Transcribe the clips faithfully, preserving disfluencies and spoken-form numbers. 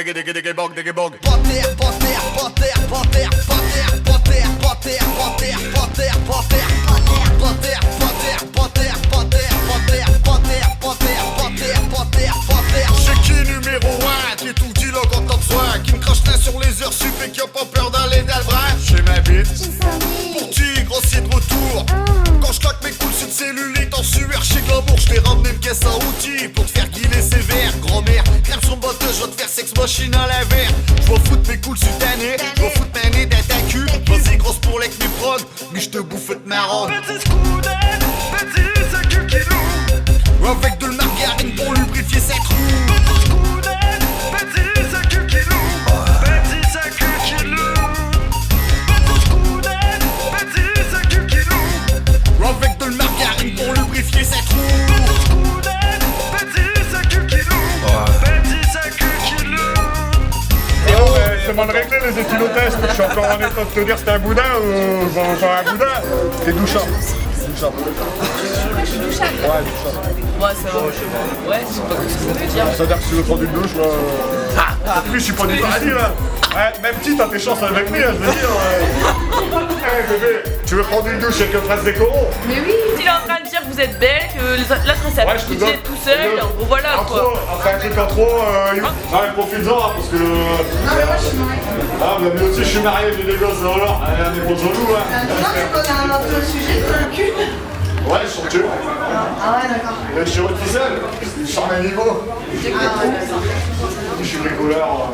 Diggy diggy bog, diggy bog. Ch'est qui numéro un, qui est tout dit là quand t'as besoin, qui n'crache nin sur les heures sup et qui a pas peur d'aller dins l'brin. Ch'est ma bite, pour ti, grossier de retour. Quand j'claque mes couilles sur t'cellulite en sueur, ch'est que l'amour, j't'ai ramené m'caisse à outils pour t'faire guiler sévère. Grand-mère, crème son batteuse, j'vas t'faire sex machine à l'invers. J'vas foutre mes couilles sur t'nez, j'vas foutre m'nez dins t'cul. Vas-y, grosse pour l'ec mi prod, mi j't'bouffe t'marronne. Petit scoudette, petit sac qui loue. Avec de l'margarine pour lubrifier ses trous. Petit scoudette, petit sac qui loue. Petit sac qui loue. Petit scoudette, petit sac qui loue. Avec de l'margarine pour lubrifier ses trous. Petit scoudette, petit sac qui loue. Petit sac qui loue. Ah ouais, c'est mal réglé les études au test. Je suis encore en état de te dire c'est un boudin ou enfin un boudin. T'es douchard. Douchard. Ouais, douchard. Ouais, ça va. Ouais, je sais pas ce que ça veut dire. C'est-à-dire que si tu veux prendre une douche, moi. Puis je suis pas difficile, hein. Ouais, même si t'as tes chances avec lui, hein, je veux dire. Eh, bébé, tu veux prendre une douche avec un prince des corons ? Mais oui. Il est en train de dire que vous êtes belle, que les autres, l'autre, elle s'est habillée tout seule. Bon, voilà quoi. Enfin, un truc en trop. Euh, ouais, profite-en, hein, parce que. Ah, mais moi je suis mariée. Ah, mais moi aussi je suis marié, j'ai des gosses, alors. Allez, on est pour nous, hein. Euh, non, tu connais un autre sujet, toi, le cul ? Ouais, sur Dieu. Ah ouais, d'accord. Mais sur une ficelle, sur un niveau. Ah ouais, d'accord. Je suis bricoleur.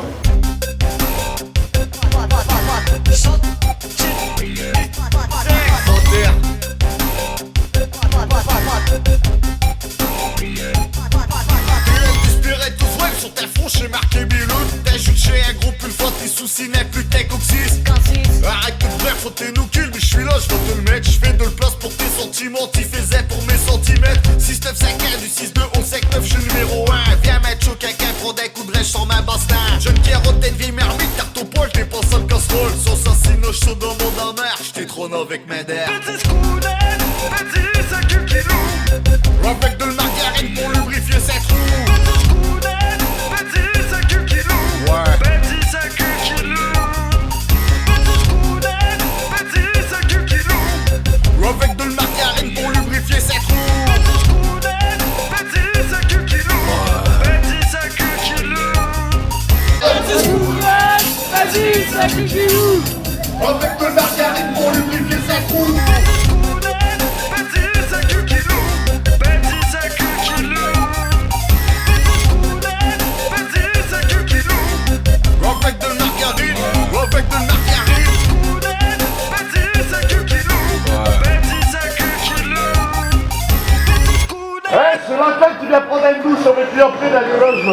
Sur ta frange, ch'est marqué Biloute. T'as juché un groupe une fois, tes soucis n'est plus t'es coccyx. Arrête de faire, faut t'es nous cul, mais j'suis là, j'vas te l'mette. J'fais de l'place pour tes sentiments, t'y faisais pour mes centimètres. Six neuf cinq un du six deux au cinq neuf, j'suis numéro un. Viens, macho, quelqu'un prend des coups de rêche sans ma basse. Jeune carotte, t'es une vieille marmite, t'as ton poil, t'es pas sale casserole. Sans ça, sinon j'saute dans mon damarre. J't'ai trône avec mes dents. Petit scoudette, petit sac qui loue. Avec de l'margarine pour lubrifier ses trous. Petit scoudette, petit sac qui loue. Ouais. Petit sac qui loue. Petit scoudette, petit sac qui loue. Avec de l'margarine pour lubrifier ses trous. Petit scoudette, petit sac qui loue. Petit sac qui loue. Petit scoudette, petit sac qui loue. Avec de l'margarine pour lubrifier ses trous. Petit scoudette, petit sac qui loue. Petit sac qui loue. Petit scoudette, petit sac qui loue. Avec de l'margarine, avec de l'margarine. Petit scoudette, petit sac qui loue. Petit sac qui loue. Petit scoudette. Eh, c'est la tête qui vient prendre une douche avec lui après dans les loges.